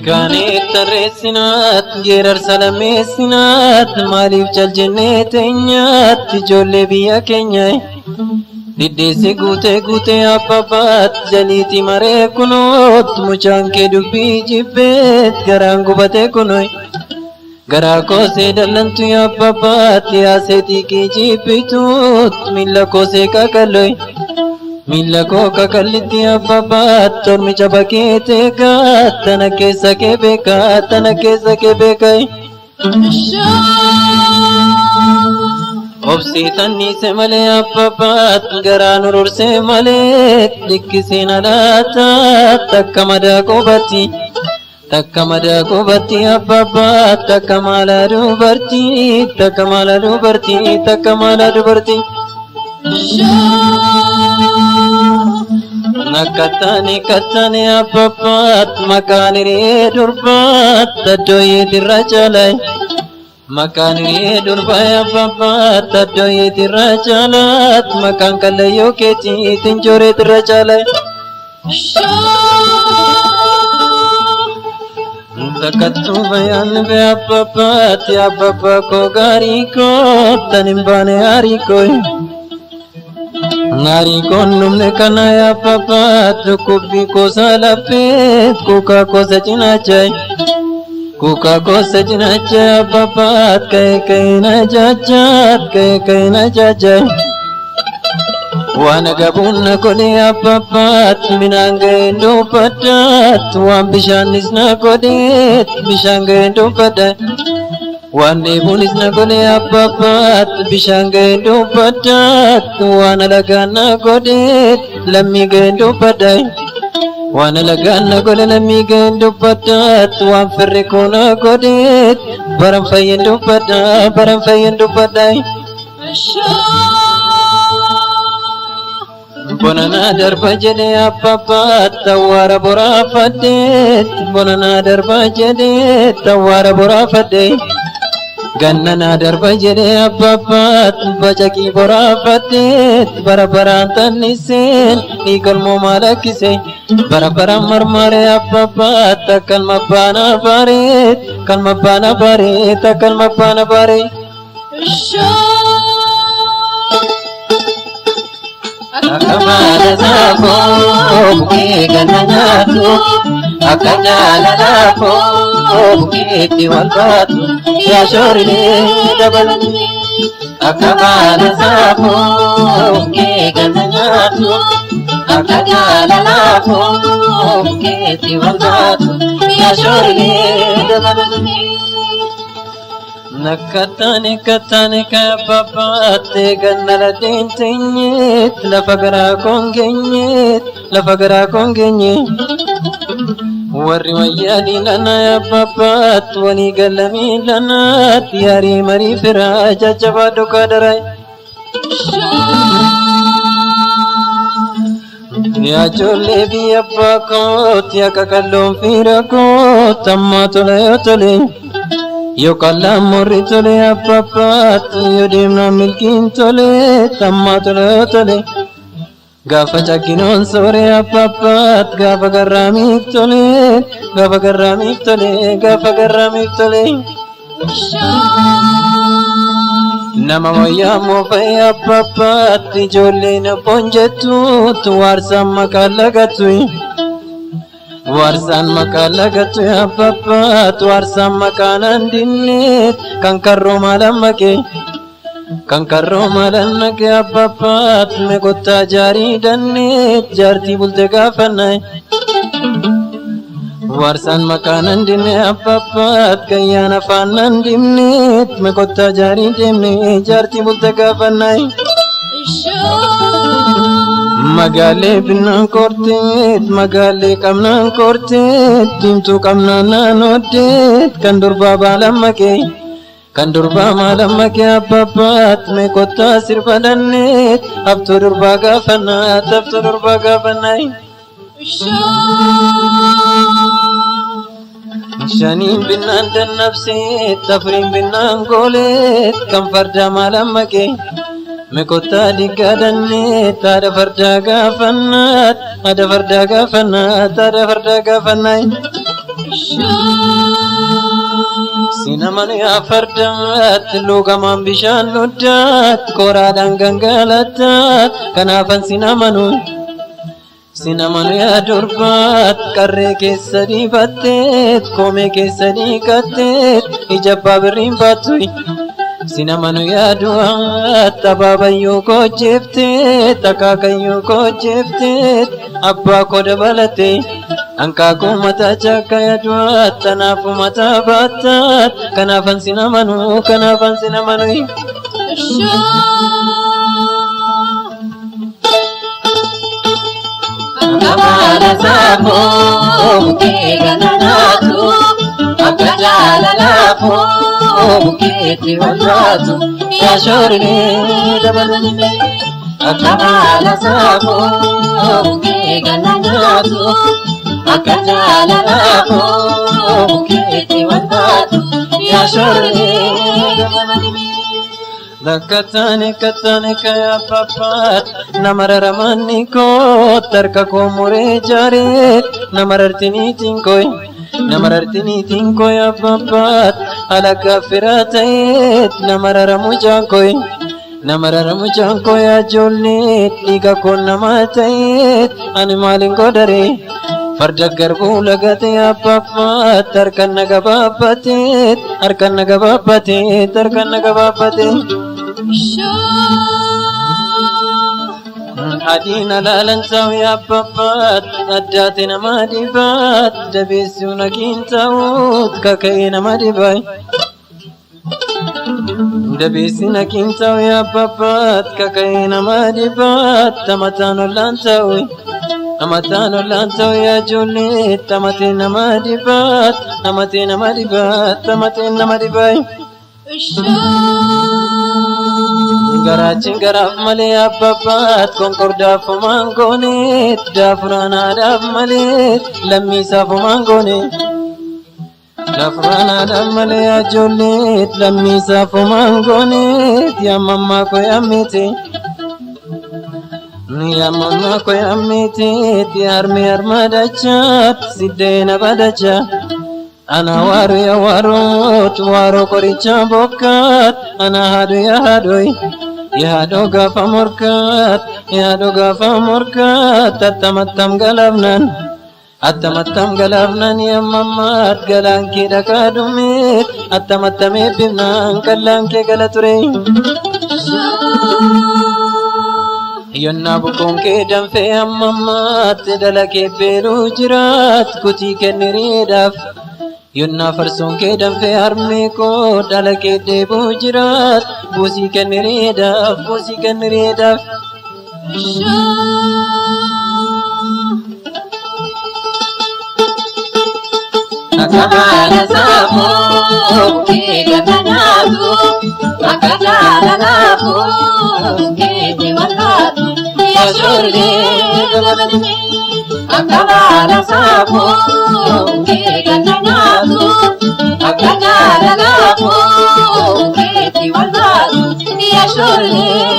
Kaanee tarreessinaat geerarsa lammeessinaat maaliif cal jennee teenyaat ijoollee biyya keenya. Diddeessi guutee guutee abbabbaat jaliiti maree kunoot mucaan kee dubbii jibbeet garaan gubatee kunoy. Garaa koosee dallantu abbabbaat yaasee xiiqii jibbituut miilla koosee qaqalloy. Miilla koo qaqallitti abbabbaat tormicha bakkee teegaa tana keessa kee beekaa tana keessa kee beekaa. Obsii tanniise malee abbabbaat garaa nurursee malee dhikkisiin alaataa takka madaa qubatti. Takka madaa qubatti abbabbaat takka maala dubartii takka maala dubartii takka maala dubartii. Nakkattaani kattaani abbabbaat maqaan hiriyee durbaat addooyeetirra caalay. Maqaan hiriyee durbaa abbabbaat addooyeetirra caalaat maqaan kallayyoo keetii tinjooreetirra caalay. Takkattuu bayaan bee abbabbaat abbabbaa koo gaarii koo tan hin baane haarii koo. Gaarii koon dhumne kana abbabbaat dhukkubbii kosa lafeet kuukaa kosa cinaachaay. Kuukaa kosa cinaachaay abbabbaat ka'ee ka'ee na jaajaat ka'ee ka'ee na jaajaay. Waan agabuun na godhe abbabbaat minaan ga'een dubbaddaat waan bishaanis na godheet bishaan ga'een dubbadda. Waan dheebuunis na godhe abbabbaat bishaan ga'een dubbaddaat waan alagaan na godheet lammii ga'een dubbadda. Waan alagaan na godhe lammii ga'een dubbaddaat waan firri koo na godheet baran fayyeen dubbadda baran fayyeen dubbadda. Bonanaa darba jedhee abbabbaat awwaara boraafadheet bonanaa darba jedhee awwaara boraafadhee gannanaa darba jedhee abbabbaat bacaqii boraafadheet bara baraan tanniseen dhiigalmoo maalakkise bara baraan marmaree abbabbaat akkalma baana bareet kalma baana bareet akkalma baana baree. Akka maala saafoo bukkee ganna nyaatu akka jaalala koo bukkeetti wal baatu yaa shoorilee dabalatu. Akka maala saafoo bukkee ganna nyaatu akka jaalala koo bukkeetti wal baatu yaa shoorilee dabalatu. Nakkattaani kattaani kabbabbaatti ganna ladeen teenyeet lafa garaa koon geenyeet lafa garaa koon geenye. Warri wayyaa lana abbabbaat walii galamii lanaat yaarii marii firaa jajjabaa dhugaa daraa. Yaa ijoollee biyya abbaa kooti akka qalloon fiira kooti ammaa tola yoo tole. Yoo qallaan morri tole abbabbaat yoo deemnaan milkiin tole ammaa tola yoo tole. Gaafa cagginoon soore abbabbaat gaafa garraamiif tole gaafa garraamiif tole gaafa garraamiif tole. Nama wayyaa moofa'ee abbabbaat ijoolleen obboon jettuut waarsaan maqaa lagattu. Waarsaan maqaa lagattu abbabbaat waarsaan maqaa nan dinneet kan karroo maalan maqee. Kan karroo maalan naqee abbabbaat meqottaa jaarii danneet jaartii bulte gaafannaa. Waarsaan maqaa nan dinne abbabbaat gayyaan afaan nan dimneet meqottaa jaarii deemne jaartii bulte gaafannaa. Magaalee binnaan korteet magaalee qabnaan korteet diimtuu qabnaan naan hoddeet kan durbaa baalan maqee kan durbaa maalan maqee abbabbaat meqottaa sirba danneet haftuu durbaa gaafannaa haftuu durbaa gaafannaa. Shaniin binnaan dannabseet afuriin binnaan gooleet kan fardaa maalan maqee meqottaa diggaa danneet haadha fardaa gaafannaat haadha fardaa gaafannaat haadha fardaa gaafannaa. Sinaman yaa fardaat lugamaan bishaan loddaat koraadhaan gangalattaat kanaafan sinamanu. Sinamanu yaa durbaat qarree keessa dibatteet koomee keessa dhiqatteet ija abbaa birriin baattu. Sinamanu yaa du'aat abaabayyuu koo jeefteet akaakayyuu koo jeefteet abbaa koo dabalatee hanqaaquu mataa chaakkaa yaa du'aat tanaafuu mataa baattaat kanaafan sinamanu kanaafan sinamanu. Akka saafuu bukkee gana nyaatu akka jaalalaafuu bukkeetti wal baatu Yaa shoorree dabalame. Akka baala saafuu bukkee gana nyaatu akka jaalalaafuu bukkeetti wal baatu yaa shoorree dabalame. Lakkattaane kattaane kayaa papaat nama raramanni koo tarka koo muree jaaree nama rartiniitiin kooy nama rartiniitiin kooy abbabbaat alagaa firaa ta'eet nama raramu jaankooy nama raramu jaankooy ajoollee dhiiga koo nama ta'eet ani maaliin godharee farda garbuu lagatee abbabbaat harkaan na gabaabbateet harkaan na gabaabbateet harkaan na gabaabbateet. Adiin alaalan ta'u yaabbabaat addaate nama dibaat dabeessuu nagiin ta'uut kaka'ee nama dibaay. Dabeessi nagiin ta'u yaabbabaat kaka'ee nama dibaat tamataan ollaan ta'u. Amataan ollaan ta'u yaa ijoollee tamatee nama dibaat tamatee nama dibaat tamatee nama dibaay. Garaachiin garaaf malee abbabbaat konkordaaf homaan gooneet daafuraan haadhaaf malee lammiisaaf homaan goone. Daafuraan haadhaaf malee ajoolleet lammiisaaf homaan gooneet yaa mammaa koo yaammeete. Yaa mammaa koo yaammeeteet yaa harmee harmaa dachaat siddeena badachaa. Ana waaru yaa waaroot waaroo qoricha bokkaat ana haadhu yaa haadhoy yaadoo gaafa morkaat yaadoo gaafa morkaat attamattam galaafnan attamattam galaafnan yammammaat galaan kee dhakaa dhumeet attamattam eebbifnaan qallaan kee gala ture. Yonnaa bukkuun kee danfee hammammaat dalakee beeluu jiraat kutii kenniriidhaaf. Yonnaa farsoon kee danfee harmee koo dalakee deebuu jiraat buusii kenniriidhaaf buusii kenniriidhaaf. Akka baala saafuu bukkee gana nyaatu akka jaalalaafuu bukkeetti wal baatu yaa shoorree dabalame. Akka baala saafuu bukkee gana nyaatu akka jaalalaafuu bukkeetti wal baatu yaa shoorree.